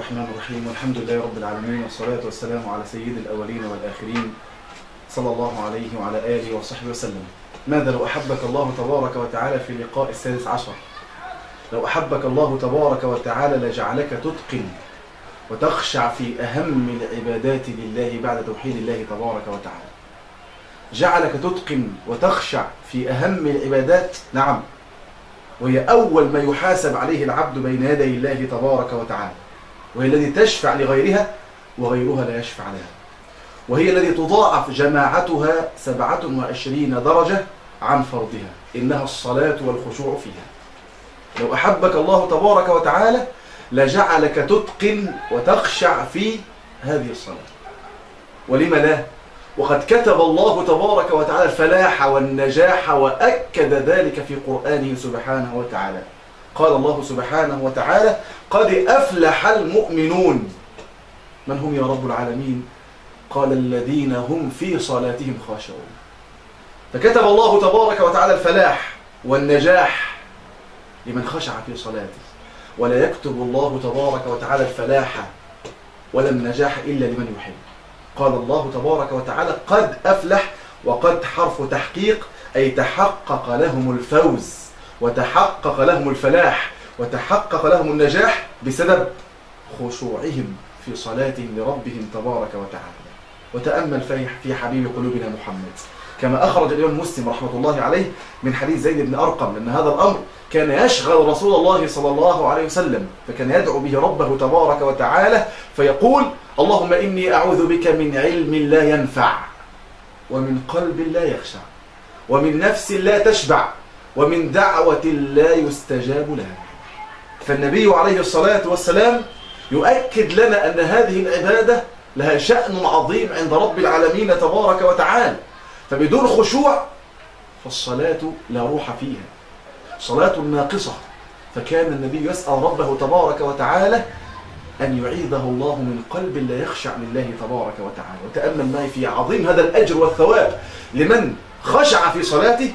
الرحمن الرحيم، والحمد لله رب العالمين، والصلاة والسلام على سيد الأولين والآخرين صلى الله عليه وعلى آله وصحبه وسلم. ماذا لو أحبك الله تبارك وتعالى في اللقاء السادس عشر؟ لو أحبك الله تبارك وتعالى لجعلك تتقن وتخشع في أهم العبادات لله بعد توحيد الله تبارك وتعالى. جعلك تتقن وتخشع في أهم العبادات، نعم، وهي أول ما يحاسب عليه العبد بين يدي الله تبارك وتعالى، وهي التي تشفع لغيرها وغيرها لا يشفع لها، وهي التي تضاعف جماعتها 27 درجة عن فرضها، إنها الصلاة والخشوع فيها. لو أحبك الله تبارك وتعالى لجعلك تتقن وتخشع في هذه الصلاة. ولم لا؟ وقد كتب الله تبارك وتعالى الفلاح والنجاح، وأكد ذلك في قرآنه سبحانه وتعالى. قال الله سبحانه وتعالى: قد أفلح المؤمنون. من هم يا رب العالمين؟ قال: الذين هم في صلاتهم خاشعون. فكتب الله تبارك وتعالى الفلاح والنجاح لمن خشع في صلاته، ولا يكتب الله تبارك وتعالى الفلاح ولا النجاح إلا لمن يحب. قال الله تبارك وتعالى: قد أفلح، وقد حرف تحقيق، أي تحقق لهم الفوز وتحقق لهم الفلاح وتحقق لهم النجاح بسبب خشوعهم في صلاتهم لربهم تبارك وتعالى. وتأمل في حبيب قلوبنا محمد، كما أخرج الإمام مسلم رحمة الله عليه من حديث زيد بن أرقم، لأن هذا الأمر كان يشغل رسول الله صلى الله عليه وسلم، فكان يدعو به ربه تبارك وتعالى فيقول: اللهم إني أعوذ بك من علم لا ينفع، ومن قلب لا يخشع، ومن نفس لا تشبع، ومن دعوة لا يستجاب لها. فالنبي عليه الصلاة والسلام يؤكد لنا أن هذه العبادة لها شأن عظيم عند رب العالمين تبارك وتعالى، فبدون خشوع فالصلاة لا روح فيها، صلاة ناقصة. فكان النبي يسأل ربه تبارك وتعالى أن يعيذه الله من قلب لا يخشع لله تبارك وتعالى. وتأمل معي في عظيم هذا الأجر والثواب لمن خشع في صلاته.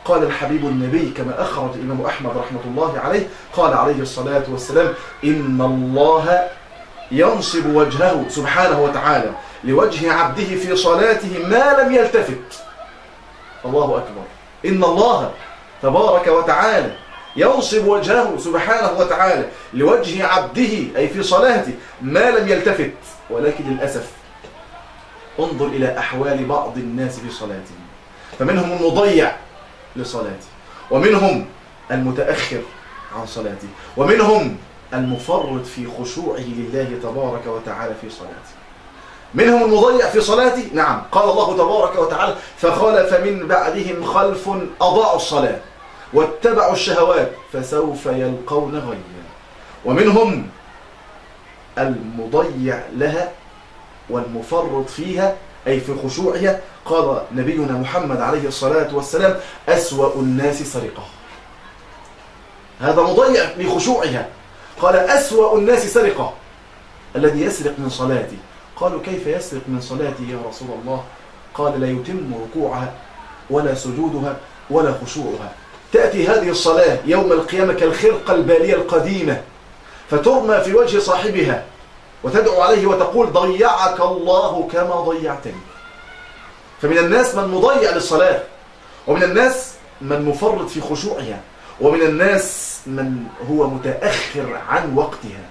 قال الحبيب النبي كما أخرج الإمام أحمد رحمة الله عليه، قال عليه الصلاة والسلام: إن الله ينصب وجهه سبحانه وتعالى لوجه عبده في صلاته ما لم يلتفت. الله أكبر. إن الله تبارك وتعالى ينصب وجهه سبحانه وتعالى لوجه عبده، أي في صلاته، ما لم يلتفت. ولكن للأسف انظر إلى أحوال بعض الناس في صلاتهم، فمنهم المضيع لصلاته، ومنهم المتأخر عن صلاته، ومنهم المفرط في خشوعه لله تبارك وتعالى في صلاته. منهم المضيع في صلاته، نعم، قال الله تبارك وتعالى: فخلف من بعدهم خلف أضاعوا الصلاة واتبعوا الشهوات فسوف يلقون غيا. ومنهم المضيع لها والمفرط فيها، أي في خشوعها. قال نبينا محمد عليه الصلاة والسلام: أسوأ الناس سرقة. هذا مضيع لخشوعها. قال: أسوأ الناس سرقة الذي يسرق من صلاته. قالوا: كيف يسرق من صلاته يا رسول الله؟ قال: لا يتم ركوعها ولا سجودها ولا خشوعها. تأتي هذه الصلاة يوم القيامة كالخرقة البالية القديمة، فترمى في وجه صاحبها وتدعو عليه وتقول: ضيعك الله كما ضيعتني. فمن الناس من مضيع للصلاة، ومن الناس من مفرط في خشوعها، ومن الناس من هو متأخر عن وقتها.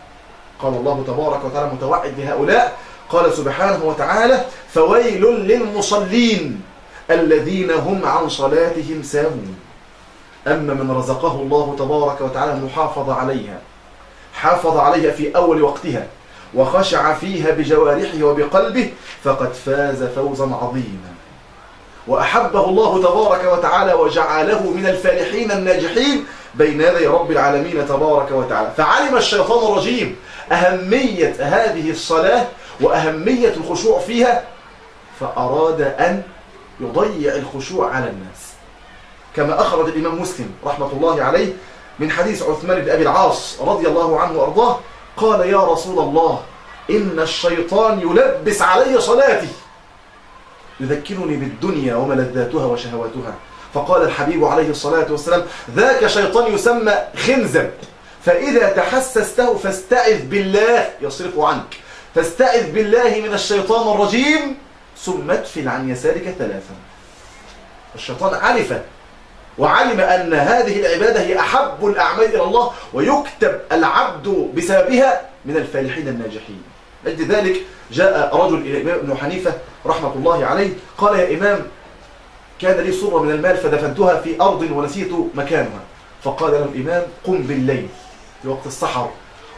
قال الله تبارك وتعالى متوعد لهؤلاء، قال سبحانه وتعالى: فويل للمصلين الذين هم عن صلاتهم ساهون. أما من رزقه الله تبارك وتعالى المحافظة عليها، حافظ عليها في أول وقتها وخشع فيها بجوارحه وبقلبه، فقد فاز فوزا عظيما، وأحبه الله تبارك وتعالى وجعله من الفالحين الناجحين بين يدي رب العالمين تبارك وتعالى. فعلم الشيطان الرجيم أهمية هذه الصلاة وأهمية الخشوع فيها، فأراد أن يضيع الخشوع على الناس، كما أخرج الإمام مسلم رحمة الله عليه من حديث عثمان بن أبي العاص رضي الله عنه وأرضاه، قال: يا رسول الله، إن الشيطان يلبس علي صلاتي، يذكرني بالدنيا وملذاتها وشهواتها. فقال الحبيب عليه الصلاة والسلام: ذاك شيطان يسمى خنزب، فإذا تحسسته فاستعذ بالله يصرف عنك، فاستعذ بالله من الشيطان الرجيم ثم ادفن عن يسارك 3. الشيطان عرف وعلم أن هذه العبادة هي أحب الأعمال إلى الله، ويكتب العبد بسببها من الفالحين الناجحين. لأجل ذلك جاء رجل إلى الإمام ابن حنيفة رحمة الله عليه قال: يا إمام، كان لي صرة من المال فدفنتها في أرض ونسيت مكانها. فقال له الإمام: قم بالليل في وقت السحر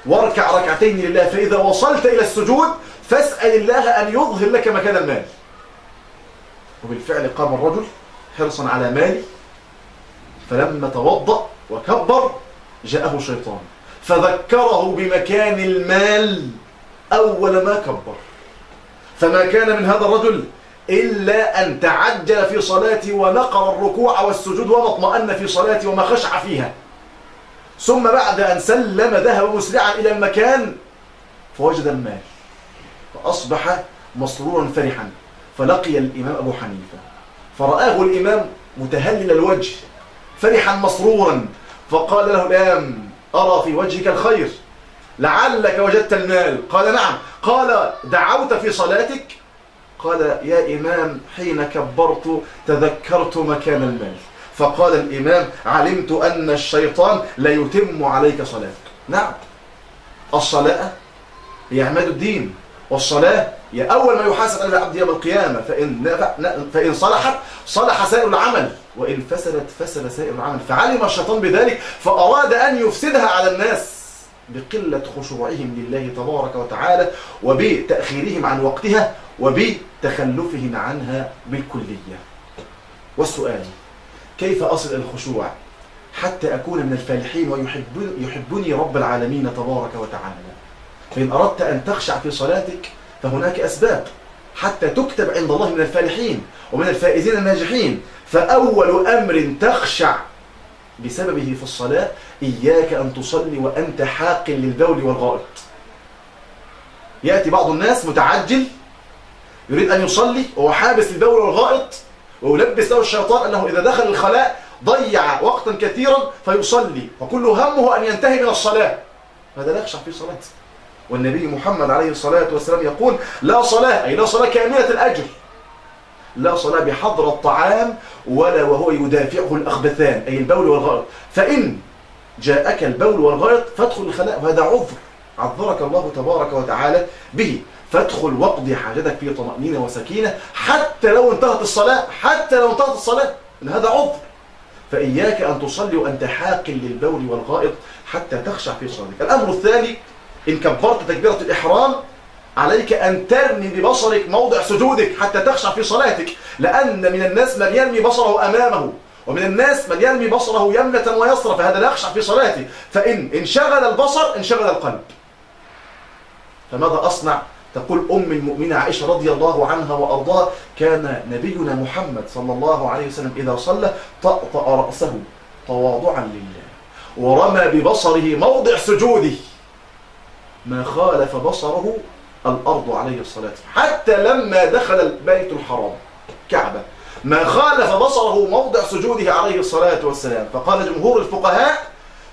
واركع ركعتين لله، فإذا وصلت إلى السجود فاسأل الله أن يظهر لك مكان المال. وبالفعل قام الرجل حرصا على ماله، فلما توضأ وكبر جاءه شيطان فذكره بمكان المال أول ما كبر، فما كان من هذا الرجل إلا أن تعجل في صلاته ونقر الركوع والسجود وما اطمأن في صلاته وما خشع فيها، ثم بعد أن سلم ذهب مسرعا إلى المكان فوجد المال، فأصبح مسرورا فرحا. فلقي الإمام أبو حنيفة فرآه الإمام متهلل الوجه فرحا مسرورا، فقال له الإمام: أرى في وجهك الخير، لعلك وجدت المال. قال: نعم. قال: دعوت في صلاتك؟ قال: يا إمام، حين كبرت تذكرت مكان المال. فقال الإمام: علمت أن الشيطان لا يتم عليك صلاتك. نعم، الصلاة هي عماد الدين، والصلاة هي أول ما يحاسب على العبد يوم القيامة، فإن صلحت صلح سائر العمل، وإن فسدت فسد سائر العمل. فعلم الشيطان بذلك فأراد أن يفسدها على الناس بقلة خشوعهم لله تبارك وتعالى، وبتأخيرهم عن وقتها، وبتخلفهم عنها بالكلية. والسؤال: كيف أصل إلى الخشوع حتى أكون من الفالحين ويحبني رب العالمين تبارك وتعالى؟ فإن أردت أن تخشع في صلاتك فهناك أسباب حتى تكتب عند الله من الفالحين ومن الفائزين الناجحين. فأول أمر تخشع بسببه في الصلاة: إياك أن تصلي وأنت حاقل للبول والغائط. يأتي بعض الناس متعجل يريد أن يصلي وهو حابس للبول والغائط، ويلبس له الشيطان أنه إذا دخل الخلاء ضيع وقتا كثيرا فيصلي، وكل همه أن ينتهي من الصلاة. هذا لا يخشع في صلاته. والنبي محمد عليه الصلاة والسلام يقول: لا صلاة، أي لا صلاة كاملة الأجر، لا صلاة بحضر الطعام ولا وهو يدافعه الأخبثان، أي البول والغائط. فإن جاءك البول والغائط فادخل الخلاء، وهذا عذر عذرك الله تبارك وتعالى به، فادخل واقضي حاجتك في طمأنينة وسكينة حتى لو انتهت الصلاة، حتى لو انتهت الصلاة، إن هذا عذر. فإياك أن تصلي وأنت حاقل للبول والغائط حتى تخشع في صلاتك. الأمر الثاني: إن كبرت تكبيرة الإحرام عليك أن ترمي ببصرك موضع سجودك حتى تخشع في صلاتك، لأن من الناس من يرمي بصره أمامه، ومن الناس من يرمي بصره يمنة ويسرى، فهذا لا يخشع في صلاته. فإن انشغل البصر انشغل القلب. فماذا أصنع؟ تقول أم المؤمنة عائشة رضي الله عنها وأرضاها: كان نبينا محمد صلى الله عليه وسلم إذا صلى طأطأ رأسه تواضعا لله ورمى ببصره موضع سجوده، ما خالف بصره الأرض عليه الصلاة، حتى لما دخل البيت الحرام كعبة ما خالف بصره موضع سجوده عليه الصلاة والسلام. فقال جمهور الفقهاء: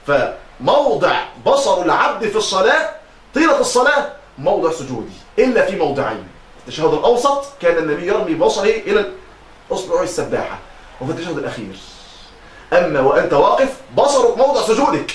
فموضع بصر العبد في الصلاة طيلة الصلاة موضع سجوده إلا في موضعين. التشهد الأوسط كان النبي يرمي بصره إلى أصبعه السباحة، وفي التشهد الأخير. أما وأنت واقف بصرك موضع سجودك،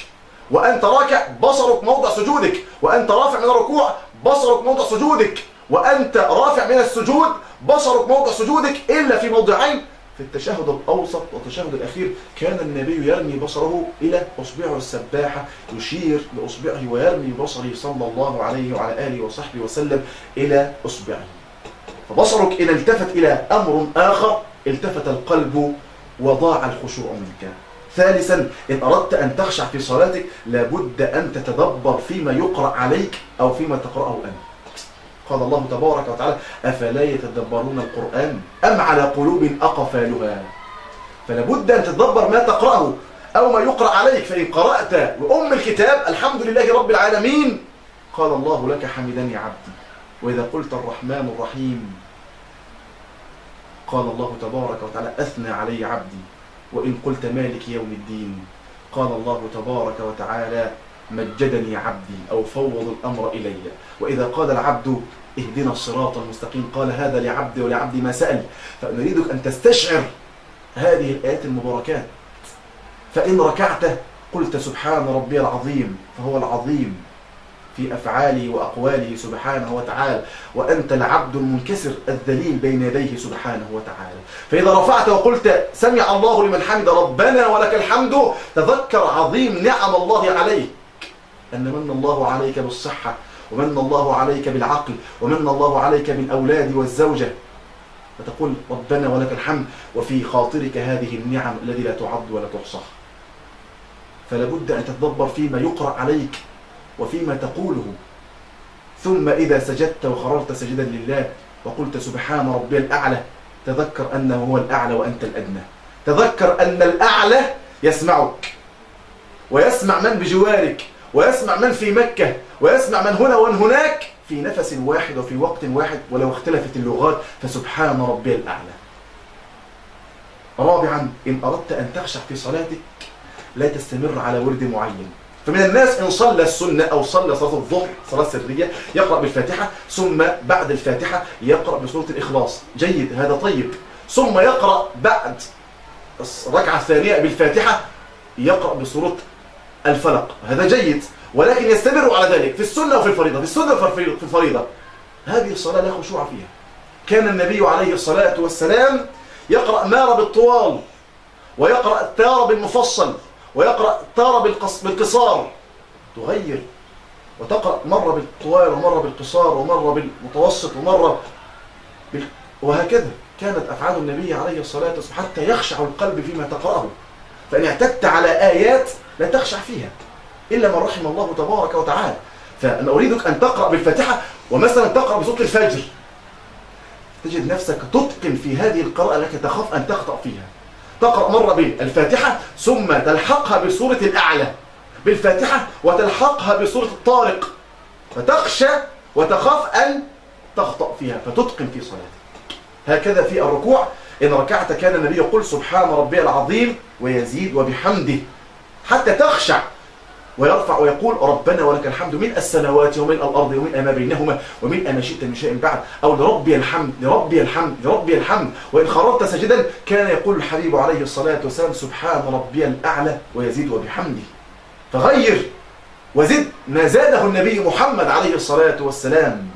وأنت راكع بصرك موضع سجودك، وأنت رافع من الركوع بصرك موضع سجودك، وأنت رافع من السجود بصرك موضع سجودك، إلا في موضعين في التشهد الأوسط والتشهد الأخير كان النبي يرمي بصره إلى أصبعه السباحة، يشير بأصبعه ويرمي بصره صلى الله عليه وعلى آله وصحبه وسلم إلى أصبعه. فبصرك إن التفت إلى أمر آخر التفت القلب وضاع الخشوع منك. ثالثا: إن أردت أن تخشع في صلاتك لابد أن تتدبر فيما يقرأ عليك أو فيما تقرأه أنت. قال الله تبارك وتعالى: أفلا يتدبرون القرآن أم على قلوب أقفالها. فلابد أن تتدبر ما تقرأه أو ما يقرأ عليك. فإن قرأت وأم الكتاب الحمد لله رب العالمين قال الله لك: حمدني عبدي. وإذا قلت الرحمن الرحيم قال الله تبارك وتعالى: أثنى علي عبدي. وإن قلت مالك يوم الدين قال الله تبارك وتعالى: مجدني عبدي أو فوض الأمر إلي. وإذا قال العبد اهدنا الصراط المستقيم قال هذا لعبدي ولعبدي ما سأل. فنريدك أن تستشعر هذه الآيات المباركات. فإن ركعت قلت سبحان ربي العظيم، فهو العظيم في أفعاله وأقواله سبحانه وتعالى، وأنت العبد المنكسر الذليل بين يديه سبحانه وتعالى. فإذا رفعت وقلت سمع الله لمن حمد ربنا ولك الحمد، تذكر عظيم نعم الله عليك، أن من الله عليك بالصحة، ومن الله عليك بالعقل، ومن الله عليك بالأولاد والزوجة، فتقول ربنا ولك الحمد، وفي خاطرك هذه النعم التي لا تعد ولا تحصى. فلا بد أن تتدبر فيما يقرأ عليك وفيما تقوله. ثم إذا سجدت وخررت سجدا لله وقلت سبحان ربي الأعلى، تذكر أنه هو الأعلى وأنت الأدنى. تذكر أن الأعلى يسمعك، ويسمع من بجوارك، ويسمع من في مكة، ويسمع من هنا ومن هناك في نفس واحد وفي وقت واحد ولو اختلفت اللغات. فسبحان ربي الأعلى. رابعا، إن أردت أن تخشع في صلاتك لا تستمر على ورد معين. فمن الناس إن صلى السنة أو صلى صلاة الظهر صلاة سرية يقرأ بالفاتحة، ثم بعد الفاتحة يقرأ بسورة الإخلاص، جيد، هذا طيب. ثم يقرأ بعد الركعة الثانية بالفاتحة يقرأ بسورة الفلق، هذا جيد. ولكن يستمر على ذلك في السنة وفي الفريضة، في السنة وفي الفريضة. هذه الصلاة لا خشوع فيها. كان النبي عليه الصلاة والسلام يقرأ مارة بالطوال، ويقرأ التارة بالمفصل، ويقرأ التارة بالقصار. تغير وتقرأ مرة بالطوال ومرة بالقصار ومرة بالمتوسط ومرة وهكذا كانت أفعال النبي عليه الصلاة والسلام حتى يخشع القلب فيما تقرأه. فإن اعتدت على آيات لا تخشع فيها إلا من رحم الله تبارك وتعالى. فأنا أريدك أن تقرأ بالفاتحة ومثلا تقرأ بسورة الفجر، تجد نفسك تتقن في هذه القراءة التي تخاف أن تخطأ فيها. تقرأ مرة بالفاتحة ثم تلحقها بسورة الأعلى بالفاتحة وتلحقها بسورة الطارق، فتخشى وتخاف أن تخطأ فيها فتتقن في صلاتك. هكذا في الركوع، إن ركعت كان النبي يقول سبحان ربي العظيم ويزيد وبحمده، حتى تخشع ويرفع ويقول ربنا ولك الحمد ملء السماوات وملء الأرض وملء ما بينهما وملء ما شئت من شيء بعد، أو لربي الحمد لربي الحمد لربي الحمد. وإن خررت سجدا كان يقول الحبيب عليه الصلاة والسلام سبحان ربي الأعلى ويزيد وبحمده. فغير وزد ما زاده النبي محمد عليه الصلاة والسلام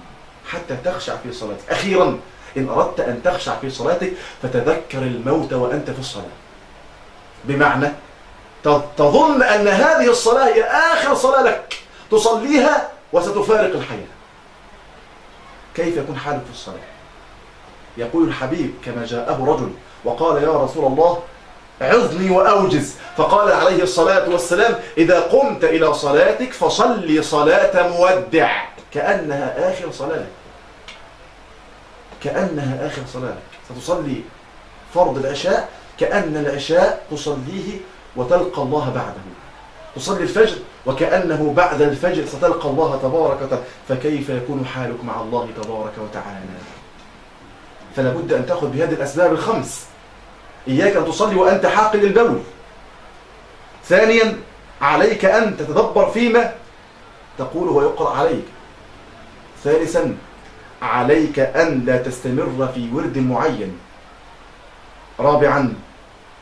حتى تخشع في صلاتك. أخيرا، إن أردت أن تخشع في صلاتك فتذكر الموت وأنت في الصلاة، بمعنى تظن أن هذه الصلاة هي آخر صلاة لك تصليها وستفارق الحياة. كيف يكون حالك في الصلاة؟ يقول الحبيب كما جاءه رجل وقال يا رسول الله عظني وأوجز، فقال عليه الصلاة والسلام إذا قمت إلى صلاتك فصلي صلاة مودع، كأنها آخر صلاة لك، كأنها آخر صلاة لك. ستصلي فرض العشاء كأن العشاء تصليه وتلقى الله بعده، تصلي الفجر وكأنه بعد الفجر ستلقى الله تبارك وتعالى. فكيف يكون حالك مع الله تبارك وتعالى؟ فلا بد أن تأخذ بهذه الأسباب الخمس. إياك أن تصلي وأنت حاقن البول. ثانيا، عليك أن تتدبر فيما تقوله ويقرأ عليك. ثالثا، عليك أن لا تستمر في ورد معين. رابعا،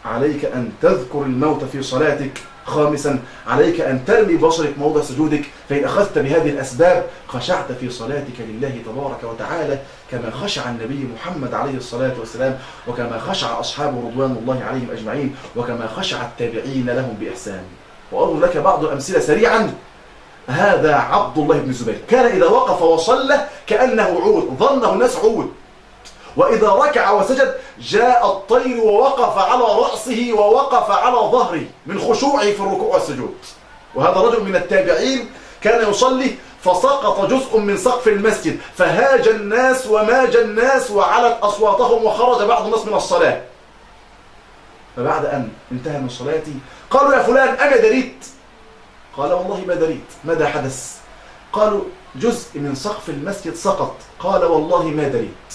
عليك أن تذكر الموت في صلاتك. خامسا، عليك أن ترمي بصرك موضع سجودك. فإن أخذت بهذه الأسباب خشعت في صلاتك لله تبارك وتعالى كما خشع النبي محمد عليه الصلاة والسلام، وكما خشع أصحابه رضوان الله عليهم أجمعين، وكما خشع التابعين لهم بإحسان. وأضرب لك بعض الأمثلة سريعا. هذا عبد الله بن الزبير كان إذا وقف وصلى كأنه عود، ظنه الناس عود. وإذا ركع وسجد جاء الطير ووقف على رأسه ووقف على ظهره من خشوعه في الركوع والسجود. وهذا رجل من التابعين كان يصلي فسقط جزء من سقف المسجد فهاج الناس وماج الناس وعلت أصواتهم وخرج بعض الناس من الصلاة. فبعد أن انتهى من صلاتي قالوا يا فلان أما دريت؟ قال والله ما دريت. ماذا حدث؟ قالوا جزء من سقف المسجد سقط. قال والله ما دريت،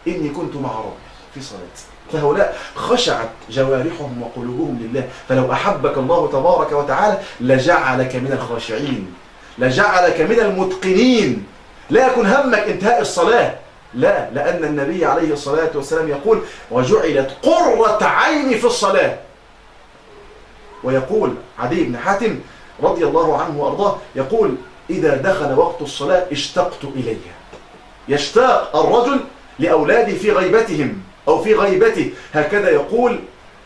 إني كنت مع ربي في صلاتي. فهؤلاء خشعت جوارحهم وقلوبهم لله. فلو أحبك الله تبارك وتعالى لجعلك من الخاشعين، لجعلك من المتقنين. لا يكن همك انتهاء الصلاة، لا، لأن النبي عليه الصلاة والسلام يقول وجعلت قرة عيني في الصلاة. ويقول عدي بن حاتم رضي الله عنه وأرضاه يقول إذا دخل وقت الصلاة اشتقت إليها. يشتاق الرجل لأولاده في غيبتهم أو في غيبته، هكذا يقول